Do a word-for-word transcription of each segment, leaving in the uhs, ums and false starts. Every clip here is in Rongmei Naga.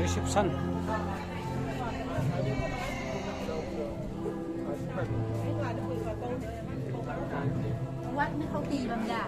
Reception. Wat na khou ti bam da.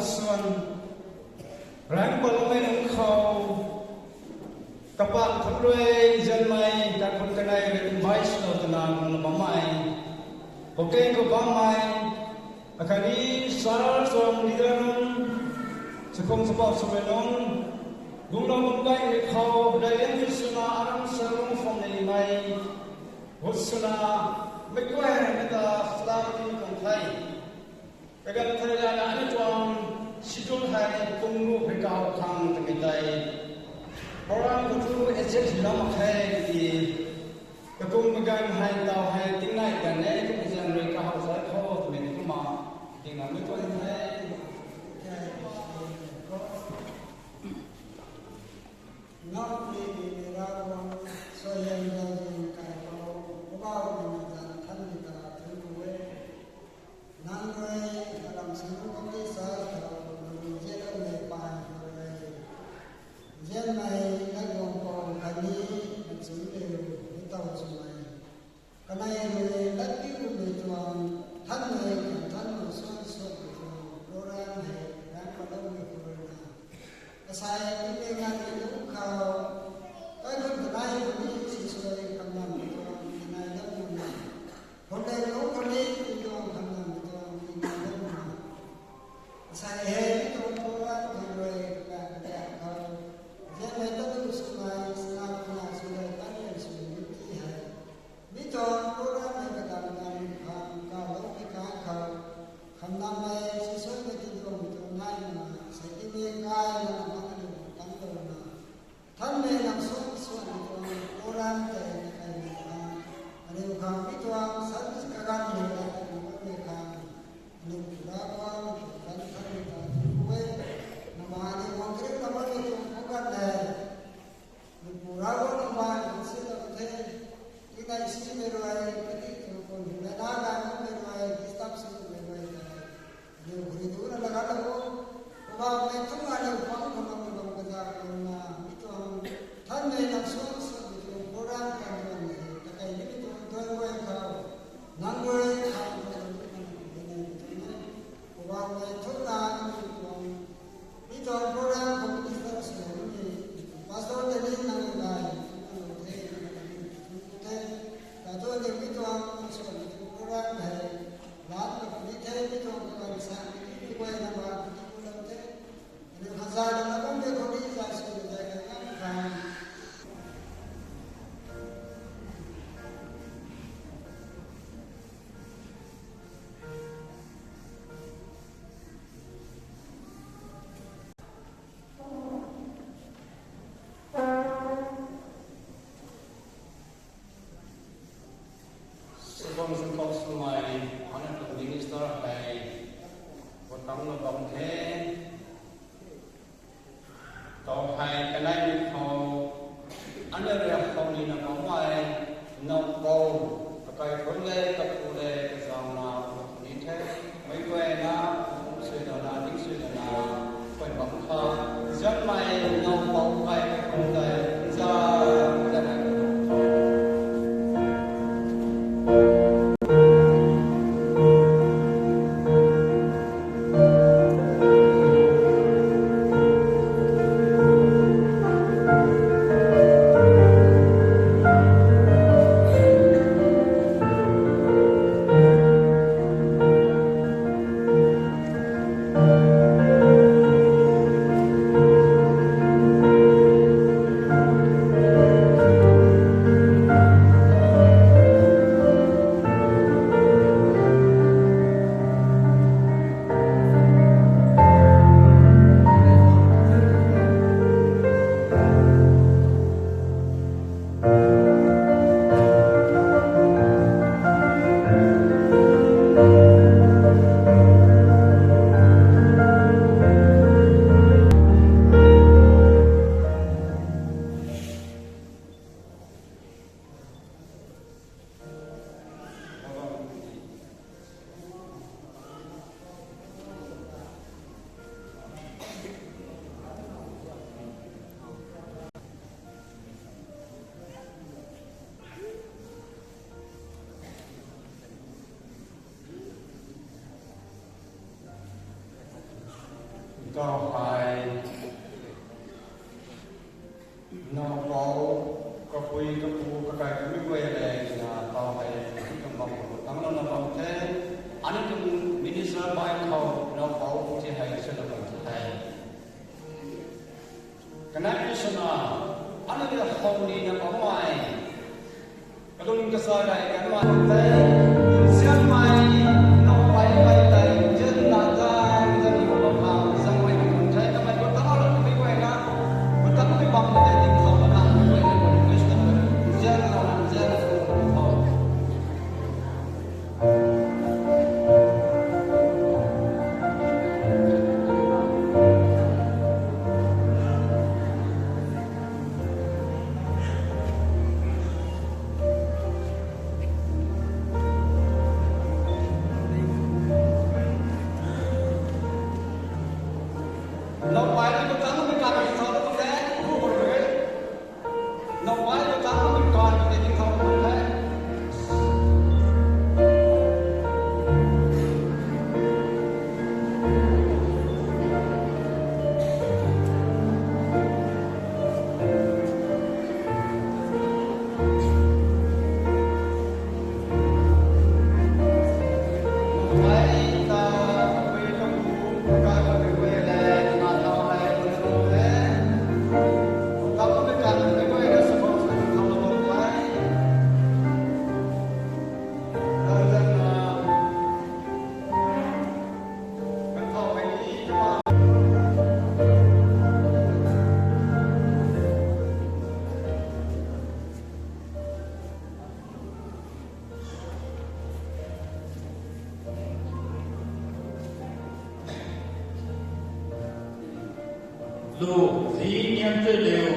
suan, rang paloumei nunc khou, kapak khou rui, zanmei, kakhun kanei rui invite swlou twna nunc bammei, bokeng khou bammei, akhatni sar suan leader nunc, chakhwang chapau swmei nunc, gunglou bam gaymei khou, dailen swna aram sa lung pham neimei, gut swna, mei guay mei ta salam ni kan the. Kaganv thei lana aniu tuang schedule hei pung ruh hei kahow khang twmei tei. Program khou thu adjust hei lam mak khe tiki. Kakum kaganv hei taw hei tingnai ganv e, kum zaeng rui kahow zai khou twmei ni kumna. Tingna mei tuang the. Ngam ni ni ni Ravguangc, suaihiam zauzian kai khou, Poubauhmei na zanc thanmei ta thuanc ku e. Nang rui, aram singru kong di sa khou, nang rui zianloumei paan khou rui, zianmei latguang pou khatni, nchun liu, ni tow swmei. Kanei rui latpiumei tuang, thanmei, kan thanmei suan suanmei tuang, program hei, rang paloumei khou rui na. Asei, tingmei nganvmei nunc khou, kaikhunc kanei khou ni sisui kham nammei tuang, kanei lam nunc na. Khumleng lungc khou ni, tingtuang kham nammei tuang, tingtuang lam nunc na. Asei hei, mi tuang program khou rui, kakan kakan khou. Zianmei tatu swmei, sana kuna swmei, tanmei swmei, nunc ti hei. Mi tuang program hei kakan kan khang kaloumei kai khou. Kham nammei, sisuaimei tingtuang, tingtuang nai na, asei tingmei kai na, na bang aniu tangclou na. Thanmei nang suan suanmei tuang program tei na kaimei khang, aniu khang mi tuang service kaganv ni na kaimei khang, aniu Pu Ravguangc, aniu Pu Ravguangc thanmei ta thuanc ku e, namei aniu guang kariuna bammei tuang program le, aniu Pu Ravguangc namei khang sinlou the, tina isimei rui, kati tuang khun hei na gaymei rui, disturb swmei rui tei. Aniu khou rui duna laganlou o. Poubauhmei thumna aniu pang khou bam bam kaza khou na, mi tuang thanmei nang suan suanmei tuang program kan tuang ni, takei ni mi tuang tuan guay khou, nang rui khang khou na mi tuang ni. Poubauhmei thumna aniu tuang, mi tuang program khou minister swmei ni, pastor tei ni nang rui gay, nang rui the, nang rui the, katuang ni mi tuang nang suanmei tuang program hei, Lat ka puni the, mi tuang kaganv sa, mi mi guay na ba, mi mi guay na the. Aniu khang zay na bam de khou ni zay sw de zay ka ngam khang. Sibong singkok swmei, honourable minister hei, bo tangclou bam the. Taw hei kanei ni khou, aniu rui khou ni na bammei, nang pou, kakai thun le, kapu le, kazang na, ni the, mei guay na, suai dana, ding suai dana, koi bam kha, zanmei, nang pou kai, kapu kai, za, za na. Tau hei, nau pou, kapui, kapu, kakai, kami guay le, na tau hei, kambam, tang lana bam the, ani tuang minister bai khou, nau pou, ti hei, suna bam the. Kanai pi swna, ani le hou ni na bam mei, Kalung kasa gay kan ma tei, nzianmei, nau pai pai tei, nzian na ta, nzian ni ko bam ha, nzianmei ni kun tei, kamei ko ta la, kamei ko na, ko ta kamei bam tei, ni ko bam na, kamei ko request na, nzian na, nzian na, ko bam. Lu, zi niam tui liu,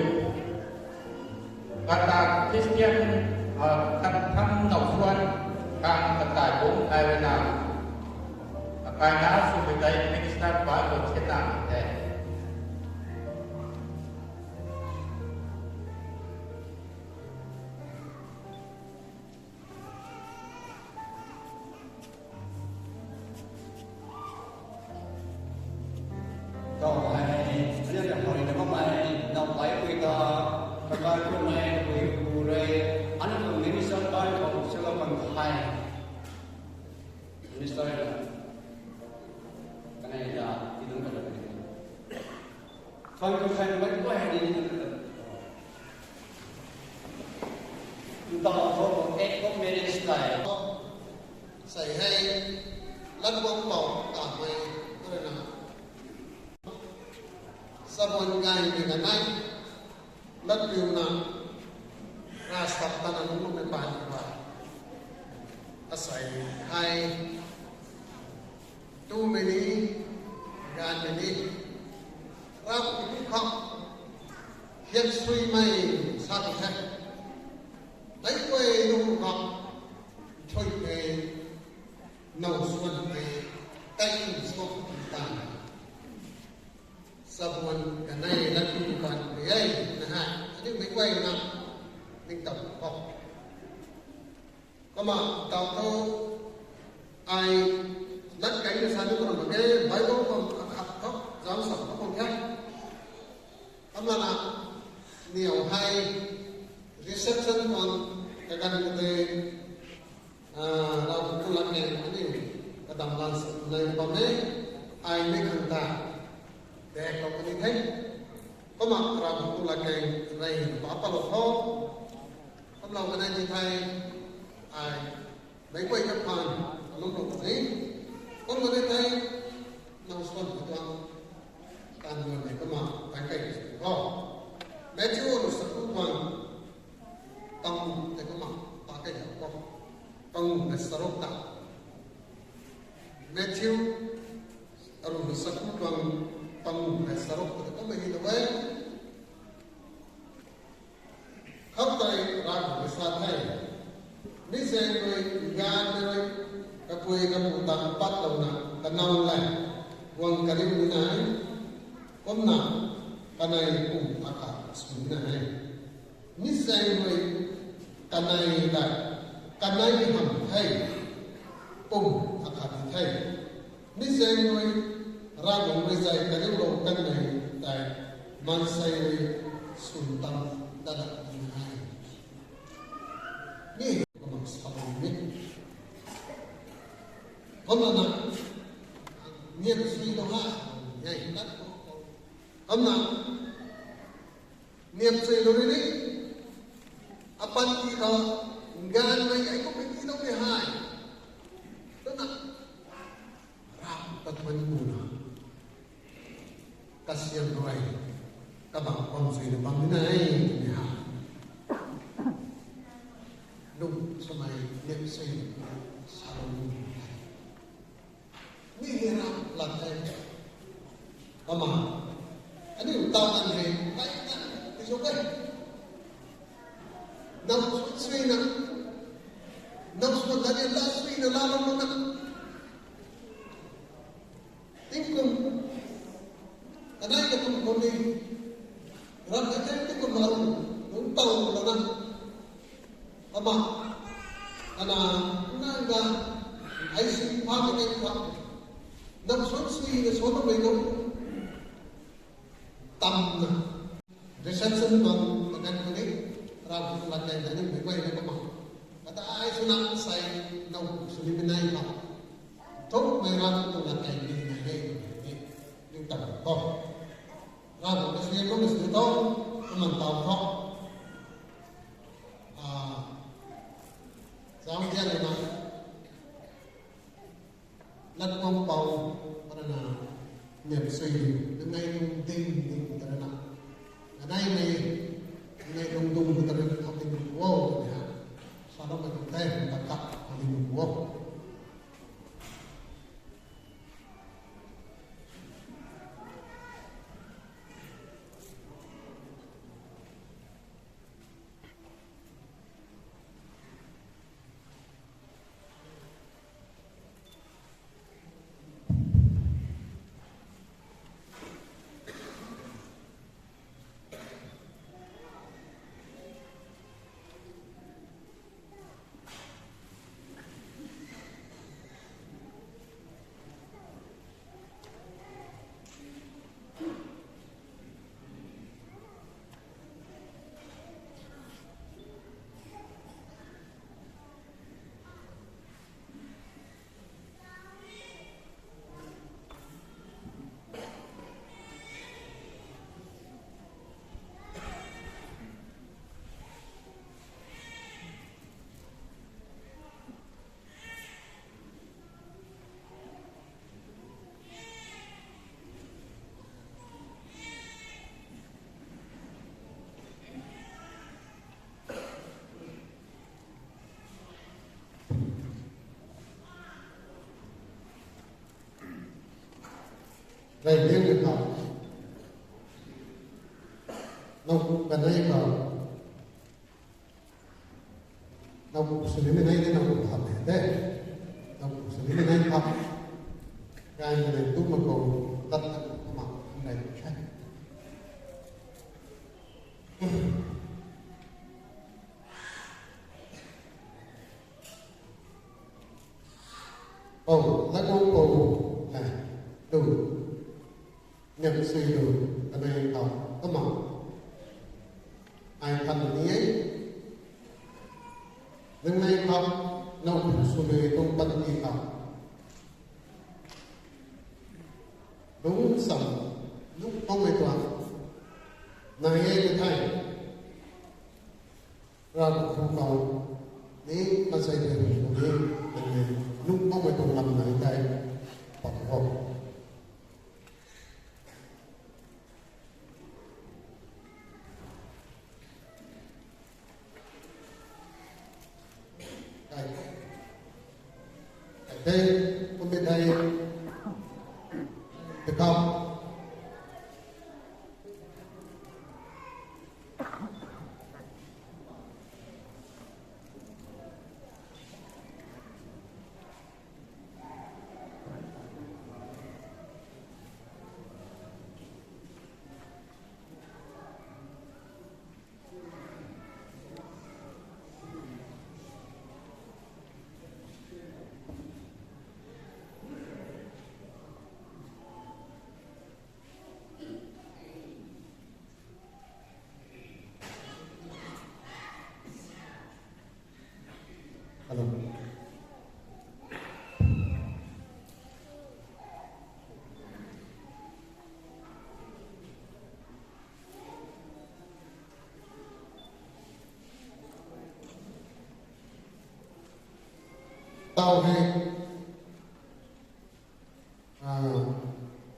kata Christian, ah, kat tham nau suan, kang katai bung ai rui na, akai na sw bi tei minister pa ko chet na the. Tau hei, aniu ta hoi na bammei, nau pai pui ta, kakai pui mei, pui pu rei, aniu tuang minister bai khou sila pan hei. Minister na, kanei na, idun ka lak ni. Fan ko fan mei guay ni. Ntau tho act of marriage tei. Sei hei, lat bam pau ta mei, tuna na. Sabuan gay mei kanei, lat piu na, na stap ta na lung lung mei pai ni ba. Asei hei, tu mei ni, gan mei ni, rap tu kham, hian sui mei sa tu the. Mei guay lung kham, thui mei, nau suan mei, tai in suan ta. Sabuan kanei lat piu kan mei e, na ha, aniu mei guay na, ning tam khou. Kumna, tau tho, ai, lat kai na sa ni kumna mak ge, Bible khou akhat tho, zam sam khou khang the. Kumna na, niw hei, reception khang, kaganv kate, ah, Ravguangc tuang latkaeng aniu, kadam lan sa nai bam e, ai mei khang ta, de khou kani the. Kumna Ravguangc tuang latkaeng rey pa palou tho. Kumlou kanei ni thei, ai, meic guay kaphaan, kalum lou kan e. Kumlou ni thei, nang suan khou tuang, tan luan mei kumna, tan kai sw tho. Matthew ruhna saku tuang, tang tei kumna, ta kai tho. Tang na saruk ta. Matthew ruhna saku tuang, tang na saruk ta kumna hi ta e. Khoutei Ravguangc rui sa the, mi zaeng rui, gaanv rui, kapui kapu ta patlouna, kanow le, guang kariu ni nai, kumna, kanei pum akhat sw ni nai. Mi zaeng rui, kanei le, kanei ham the, pum akhat ni the. Mi zaeng rui, Ravguangc rui zay kaniw lou kanmei tei maansei rui swn tam dat dat ni e. Mi kumna sa bam ni. Kumna na, niam sui lou ha, nai dat. Kumna, niam sui lou ni ni, apanty khou, gaanvmei ai kumna ti lou ni hei. Kumna, Ravguangc ta thuan kuna, kasiam rui, kabang bam sui na bam ni nai, ni ha. Lung swmei niam sui, sa lou ni. Mi hei Ravguangc lat the. Kumna, aniu taw kan hei, kai kan, ti sw ke. Nang swan suina, nang swan dani la suina la bam na. Tingkum, kanei katum khou ni, ram na the tingkum maru, nung taw lana. Kumna, ana, nang ga, ai sing pha ka tei kha, nang swan suina swan na mei lou, tamna. Reception bam, pakan khou ni, Ravguangc tuang lat kei na ni mei guay na kumna. Kata ai swna sai, nau sw ni mei nai ba. Thuk mei Ravguangc tuang lat kei ni nai e, ni, ni tam tho. Ravguangc na sui lou ni sui tho, kumna taw tho. Ah, zauc dian na. Latguangc pou, para na, niam sui, nang ngai lung ding ding, para na. Kanei mei, nang ngai lung dung, para na, thau ding wo, para na. Sa lou mei tuang tei, tak tak, thau ding wo. Rey liang na khou, nang kanei khou, nang sw ni mei nai ni nang tham e de, nang sw ni mei nai tham. Kai na nai tu ma khou, tat tat ma, nai the. Pou, latguangc pou, na, tu, niam sui lu, kanei khou, kumna, ai than ni e, nang nai khou, nau sw ni tuang panty khou, lung sam, lung pang mei tuang, nai e na thei. Ravguangc khou ni, maansei rui ni, nang ni, lung pang mei tuang lam nai tei, pat khou. Kai. Kai tei, kum tei, pick up.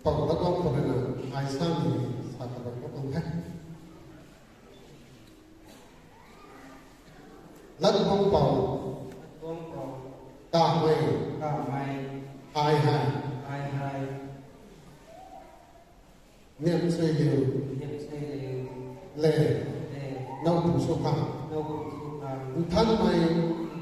Pou Latguangc Pou rui na ai sa ni sa kabam ka tuang the. Latguangc Pou, Latguangc Pou, Kamei, Kamei, ai hei, ai hei, niam sui liu, niam sui liu, le, le, now pu sw khang, now pu sw khang, Nthanmei,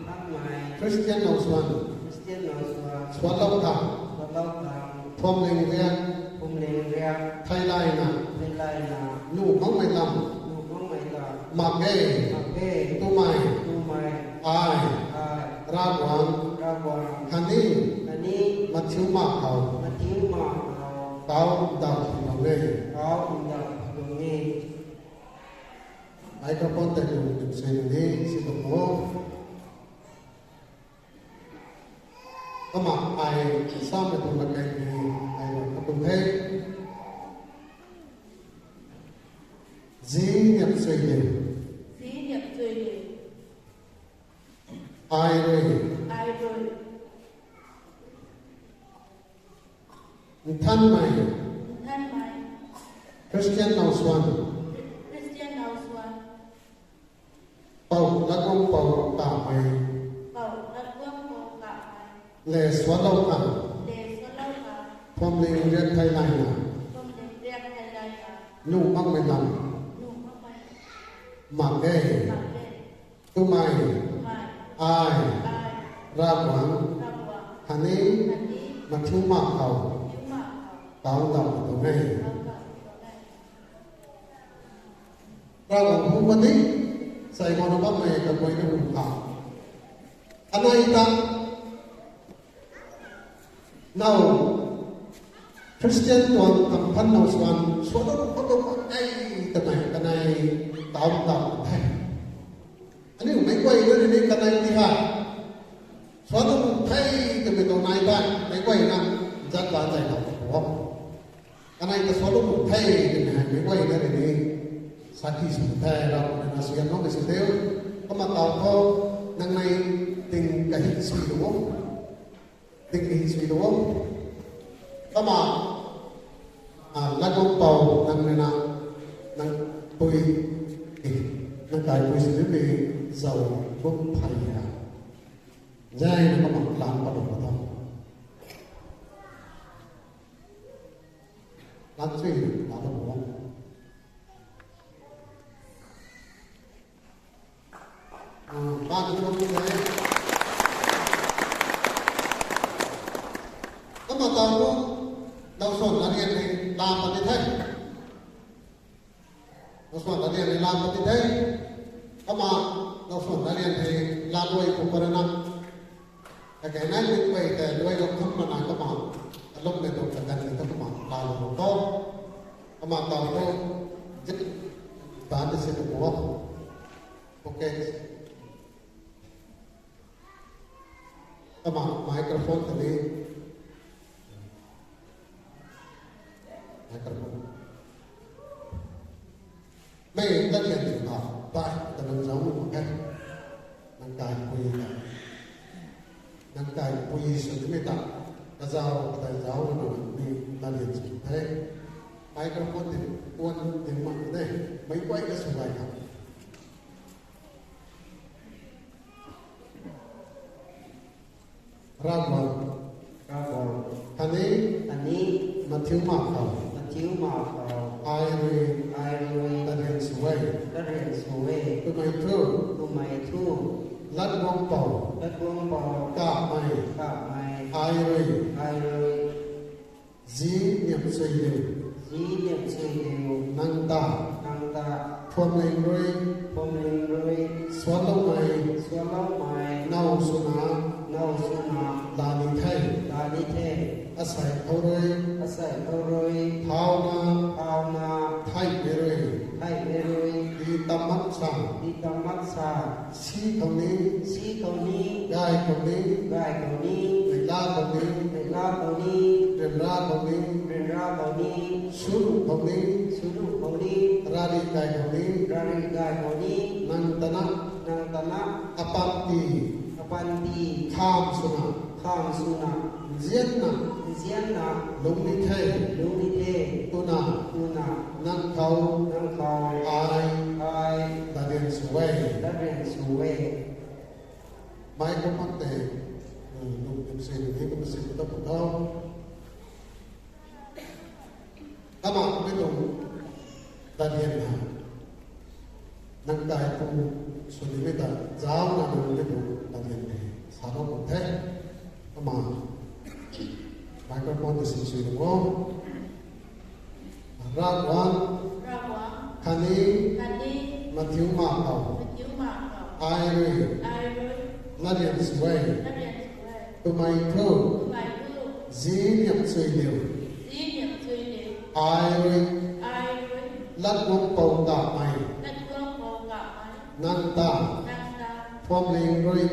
Nthanmei, Christian now swan, Christian now swan, swanlou khang, swanlou khang, Phwamling riak, Phwamling riak, theilayna, theilayna, nuh makmei lam, nuh makmei lam, mak ge, mak ge, twmei, twmei, ai, ai, Ravguangc, Ravguangc, khatni, khatni, mathiu mak khou, mathiu mak khou, kau ndauh pui tuang e, kau ndauh pui tuang e. Ai kapon tei tu dim sui ni si tuang o. Kumna ai samei tuang lakei ni ai rui kapun the. Zi niam sui liu, zi niam sui liu, ai rui, ai rui, Nthanmei, Nthanmei, Christian now swan, Christian now swan, Pou Latguangc Pou Kamei, Pou Latguangc Pou Kamei, le swanlou khang, le swanlou khang, Phwamling riak theilayna, Phwamling riak theilayna, nuh makmei lam, nuh makmei, mak ge, mak ge, twmei, twmei, ai, ai, Ravguangc, Ravguangc, khatni, khatni, mathiu mak khou, mathiu mak khou, kau ndauh pui tuang e, kau ndauh pui tuang e. Ravguangc hu puni, sai guangna bammei kaguayna hu kha. Anei ta, now, Christian tuang kamphan now swan, swanlou khou tu mak ge twmei kanei kau ndauh the. Aniu meic guayna rui ni kanei ti hei, swanlou the twmei tuang nai tei, meic guayna zat ba zay khou tu o. Kanei ta swanlou the twmei hei meic guayna rui ni sakhi sw the, Ravguangc rui na suaihiamloumei sw diu. Kumna taw thu, nang nei ting kahi sui lu o. Ting kahi sui lu o. Kumna, a, Latguangc Pou nang rui na, nang pui, nang kaipui sw nimei zau bum phey ha. Zay na kumna lan pat lou tho. Lan sui, lan lou o. Kumna taw thu, now swan na rian hei lan pat ni the. Now swan na rian hei lan pat ni the. Kumna, now swan na rian hei lan luai pu para na. Kakei nai meic guay tei luai lou kham mana kumna, alum mei tuang kaganv ni ta kumna, lan lou tho. Kumna taw thu, zip, tan ni si tu o. Okay. Kumna microphone ta ni. Microphone. Mei latlian tu ta, bai, ta nang zauc mak khe. Nang kaipui ta. Nang kaipui sw nimei ta. Kazauc, kata zauc na nang ni latlian sw the. Microphone ti puan ding mak de. Meic guay ka sw gay kha. Ravguangc. Ravguangc. Khatni. Khatni. Mathiu mak khou. Mathiu mak khou. Ai rui. Ai rui. Latlian sw e. Latlian sw e. Twmei thu. Twmei thu. Latguangc Pou. Latguangc Pou. Kamei. Kamei. Ai rui. Ai rui. Zi niam sui liu. Zi niam sui liu. Nang ta. Nang ta. Phwamling rui. Phwamling rui. Swanloumei. Swanloumei. Now swna. Now swna. Laa ni the. Laa ni the. Asei khou rui. Asei khou rui. Thauna. Thauna. Theihmei rui. Theihmei rui. Di tam mak sa. Di tam mak sa. Si khou ni. Si khou ni. Gay khou ni. Gay khou ni. Neihla khou ni. Neihla khou ni. Ryanra khou ni. Ryanra khou ni. Suru khou ni. Suru khou ni. Rari gay khou ni. Rari gay khou ni. Nang tana. Nang tana. Apanty. Apanty. Kham swna. Kham swna. Nzianna. Zianna lungc ni the. Lungc ni the. Twna. Twna. Nang khou. Nang khou. Ai. Ai. Latdian sw e. Latdian sw e. Mei kum mak tei, lung kum si ni kum si kum ta pu tho. Kama mi tuang latdian ha. Nang kai kum sw nimei ta, zauc na nang mi tuang latdian hei sa lou kum the. Kama microphone ta sin sui lou o. Ravguangc. Ravguangc. Khatni. Khatni. Mathiu ma khou. Mathiu ma khou. Ai rui. Ai rui. Latdian sw e. Latdian sw e. Twmei thu. Twmei thu. Ziniam chui liu. Ziniam chui liu. Ai rui. Ai rui. Latguangc pou kamei. Latguangc pou kamei. Nang ta. Nang ta. Phuamling rui.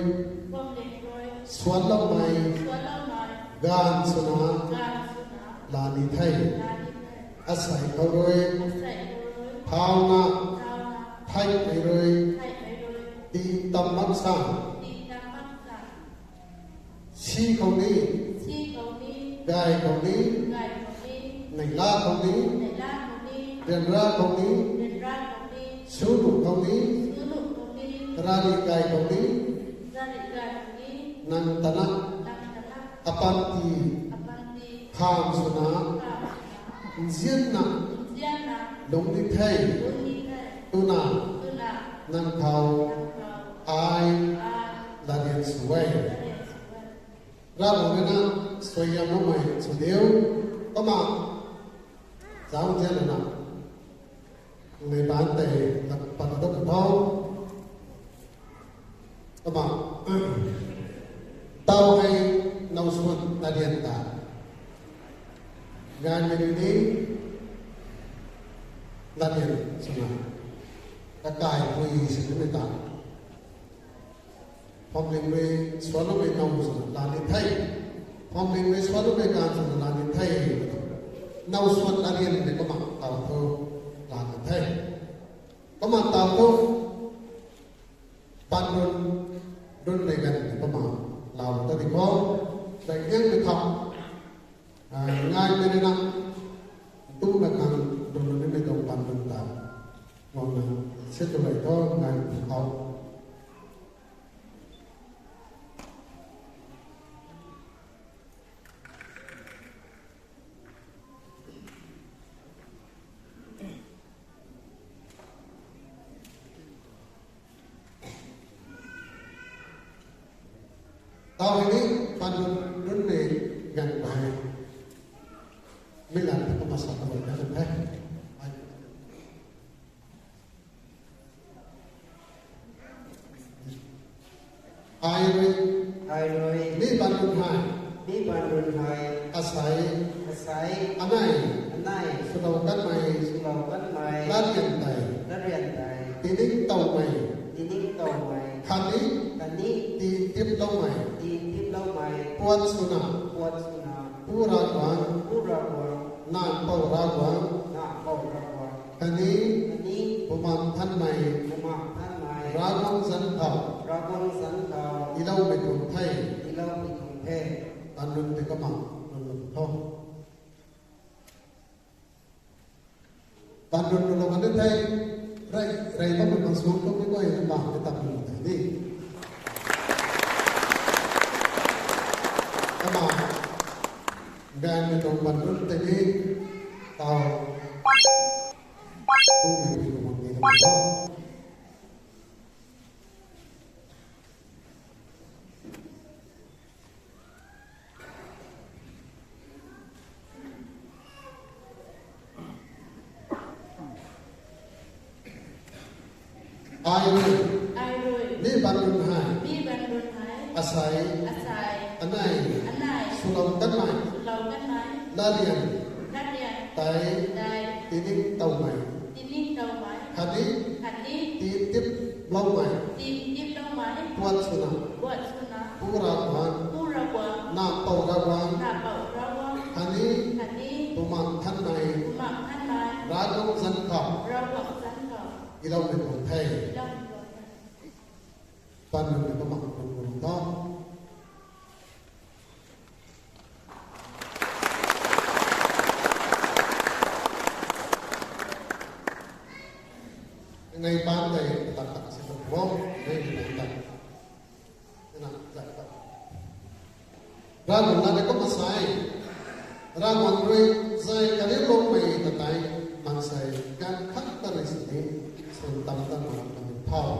Phuamling rui. Suanloumei. Suanloumei. Gaanv swna. Gaanv swna. Laa ni the. Laa ni the. Asei khou rui. Asei khou rui. Thauna. Thauna. Theihmei rui. Theihmei rui. Tii tam mak sa. Tii tam mak sa. Si khou ni. Si khou ni. Gay khou ni. Gay khou ni. Neihla khou ni. Neihla khou ni. Ryanra khou ni. Ryanra khou ni. Sunu khou ni. Sunu khou ni. Rari gay khou ni. Rari gay khou ni. Nang tana. Nang tana. Apanty. Apanty. Kham swna. Kham swna. Nzianna. Nzianna. Lungc ni the. Lungc ni the. Twna. Twna. Nang khou. Nang khou. Ai. Ai. Latdian sw e. Latdian sw e. Ravguangc rui na suaihiamloumei sw diu. Kumna zauc nzianna na. Nei baan tei pat na dok tho. Kumna. Tau hei now swan latdian ta. Gaanvmei rui ni latdian swna. Kakai pui sw nimei ta. Phuamling rui suanloumei now swna laa ni the. Phuamling rui suanloumei gaanv swna laa ni the. Now swan latdian ni kumna tau thu laa ni the. Kumna tau thu. Panrun, runmei ganv ni kumna laa ta di khou. Daihiangmei khou. Ngaimei rui na. Tumei khang runmei tuang panrun ta. Guangna, si tu lei thu ngaimei khou. Tau hei ni panrun, runmei ganv hei. Mi lat ta kumna sa ta lou ta the. Ai rui. Ai rui. Mi panrun hei. Mi panrun hei. Asei. Asei. Anei. Anei. Swlou kanmei. Swlou kanmei. Latdian tei. Latdian tei. Tiningtowmei. Tiningtowmei. Khatni. Khatni. Tintiploumei. Tintiploumei. Puat swna. Puat swna. Pu Ravguangc. Pu Ravguangc. Nac Pou Ravguangc. Nac Pou Ravguangc. Khatni. Khatni. Bumaengh Nthanmei. Bumaengh Nthanmei. Ravguangc zanc khou. Ravguangc zanc khou. Tiiloumei tuang the. Tiiloumei tuang the. Panrun tei kumna, panrun tho. Panrun rui lou kan the. Rey, rey bam bam suang kum ni guay bam ni tap ni the ni. Kumna, gaanvmei tuang panrun tei ni, tau. Tumei pui kum ni tau. Ai rui. Ai rui. Mi panrun hei. Mi panrun hei. Asei. Asei. Anei. Anei. Swlou kanmei. Swlou kanmei. Latdian. Latdian. Tei. Tei. Tiningtowmei. Tiningtowmei. Khatni. Khatni. Tintiploumei. Tintiploumei. Puat swna. Puat swna. Pu Ravguangc. Pu Ravguangc. Nac Pou Ravguangc. Nac Pou Ravguangc. Khatni. Khatni. Bumaengh Nthanmei. Bumaengh Nthanmei. Ravguangc zanc khou. Ravguangc zanc khou. Tiiloumei tuang the. Tiiloumei tuang the. Panrun ni kumna, panrun tho. Ravguangc lat e kumna sa e. Ravguangc rui zay kariuloumei ta tei maansei gaanv khat ta rui sini swn tam ta mak kan thau.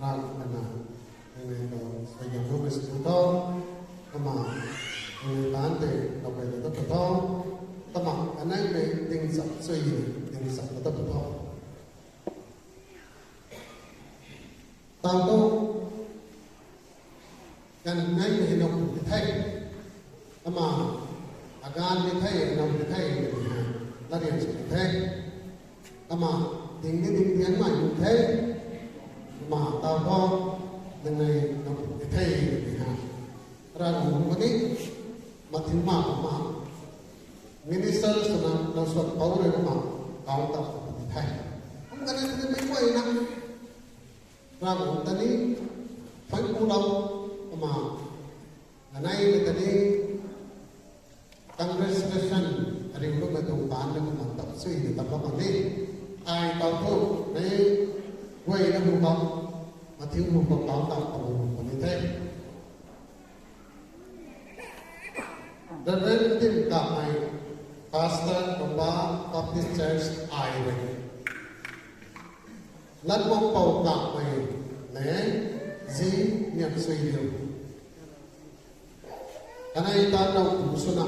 Ravguangc na nangniw ta suaihiamloumei sw tho. Kumna nangniw taanc tei lou key ta pat tho. Kumna kaneimei ding chap chui ding chap ta pat tho. Tau tu, kan nai mei nau pu ti the. Kumna, aganv ti the, nau ti the, ti the. Larian sw ti the. Kumna, ding ni ding dian mai ti the. Kumna, tau tu, nang nai nau pu ti the, ti the. Ravguangc nunc kani, mathiu ma kumna. Minister swna nau suan pou rui kumna, kau ta pu ti the. Kum kani ti mei guay na. Ravguangc ta ni, thuanc ku lou, kumna, kanei ta ni, congratulation, ariu lou mei tuang taanc na kumna tap sui ni tap lou kan ni. Ai tau tu, mei, guay na hu bam, mathiu hu bam bam tap kumna hu kan ni the. Reverend Tim Kamei, Pastor, Bamba Baptist Church, Ai rui. Latmang Pou Kamei le, Zi Niam Sui Liu. Kanei ta nau pu swna,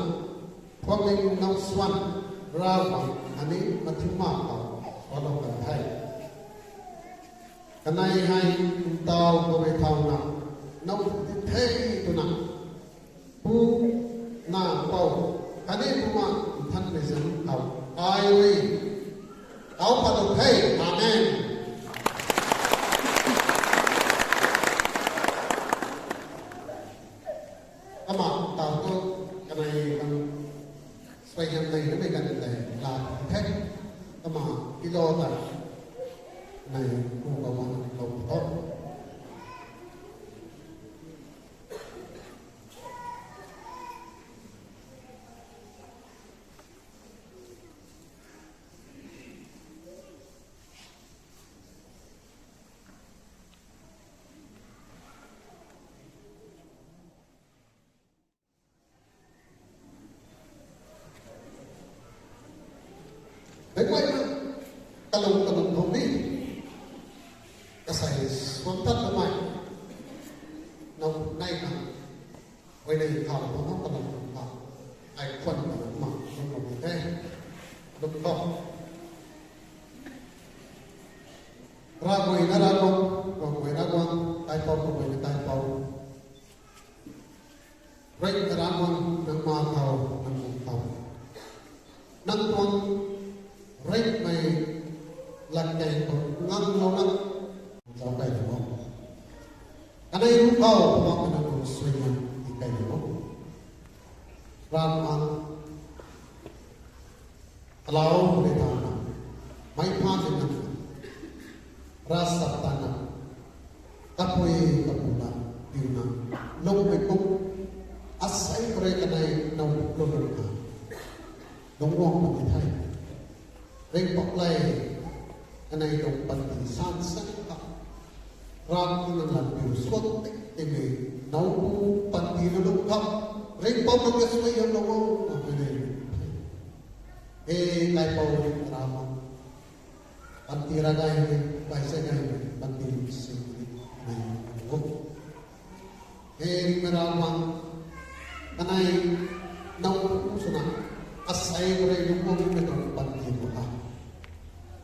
Phuamling Nau Suan, Ravguangc ani mathiu ma khou, follow kan the. Kanei hei ntau khou rui thauna, nau pu ti the twna, Pu, Nac, Pou, khatni Bumaengh Nthanmei zanc khou, ai rui, kau pat lou the, amen. Kumna tau tu, kanei kan, suaihiam nei na mei kan tei, la the, kumna, ilou ta, nei, pu kau wan, lou tho. Meic guayna, kalung kalung khou ni, kasei suan tat kamei, nau nei khang, huayney khou bam bam kalung khou, ai khwan kalung ma, lung lung the, lung khou. Ravguay na Ravguangc, Ravguay na Ravguangc, Kaipouc Ravguay na Kaipouc. Rik Ravguangc nang ma khou, nang mung khou. Nang tuang rikmei lat key khou ngamlou na, zauc key o. Kanei rui khou, Ravguangc nang tuang suaihiam ti key o. Ravguangc Alau rui tana, meic phaan rui na, ravsap tana, kapui kapu na, piuna, lungmei kum, asei khou rui kanei nau lungmei na, lungc guang puni the. Ringhpouc le, kanei tuang panty san san kha, Ravguangc nang lat piu suan tik timei, nau pu panty na lungc kham, Ringhpouc nang rui suaihiamlou o, nang rui ne. E, Kaipouc Ravguangc, panty ra gay ni, gay se gay ni, panty si ni, nai o. E, Ravguangc, kanei nau pu swna, asei khou rui lungc guang nimei tuang panty pu kha.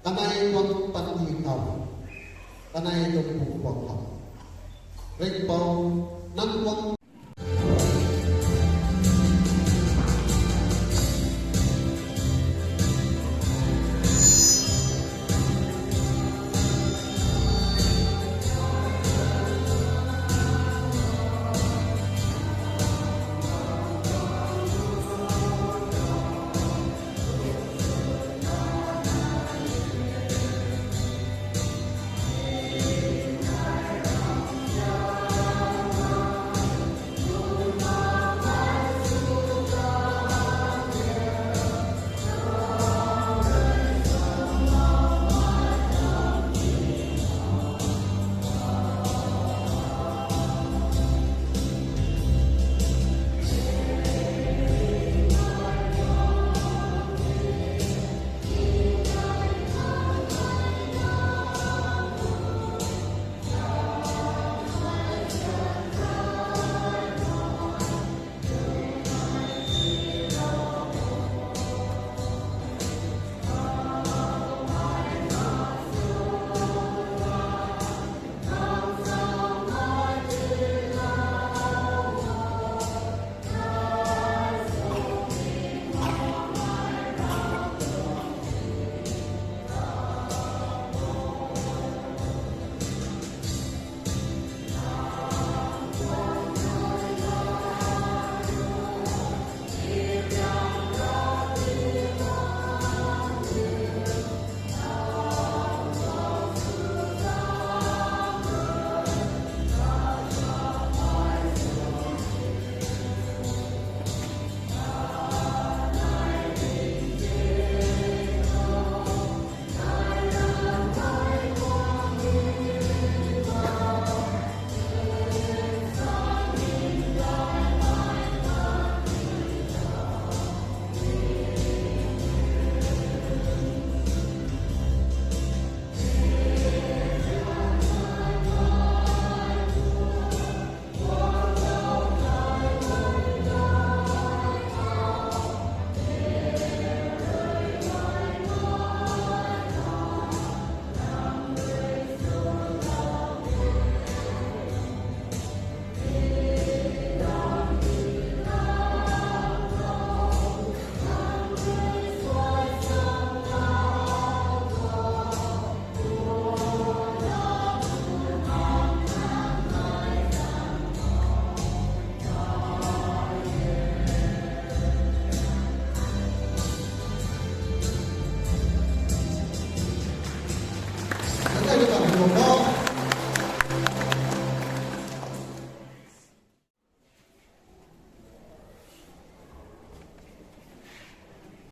Kanei tuang panty khou, kanei tuang pu khou, Ringhpouc, nang tuang ta tuang ta,